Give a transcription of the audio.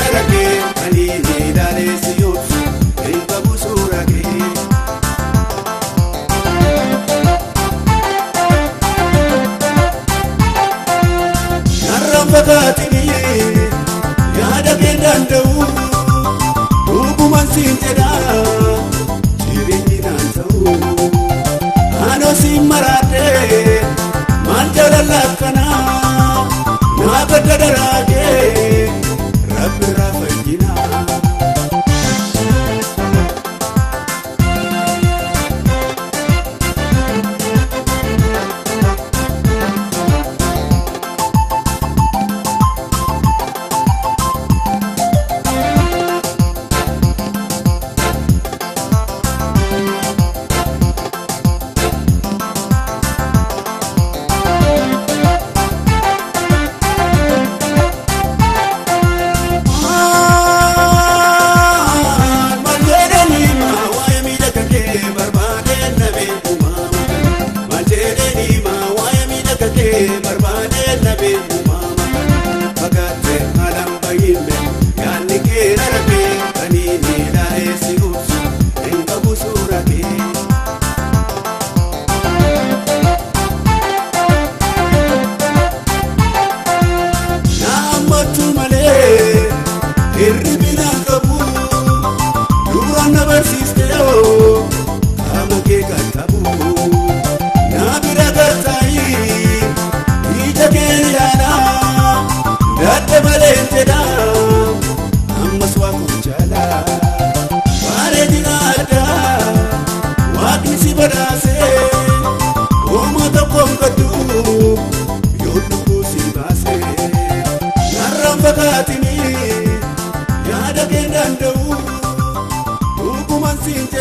Kee ani ilaalee si obsu hin qabu suura kee. Narraan fakkaatini yaada kee danda'u dhugumaan siin jedha jireenyi naan ta'u. Anoo siin maraadhee maal jaalala akkanaa naa gadda daraagee rabbi irraa fayyinaa. Hirribina qabu duraan na barsiiste oo qaama kee qaqqabu naa bira gartaayi ija kee ilaalaa dadda malee jedha ammas waa kun jaala bareedina addaa waaqni si badhaase homaa tokkoon gaddu yoo lubbuu si baase narraan fakkaatini. Yaada kee danda'u dhugumaan siin jedha.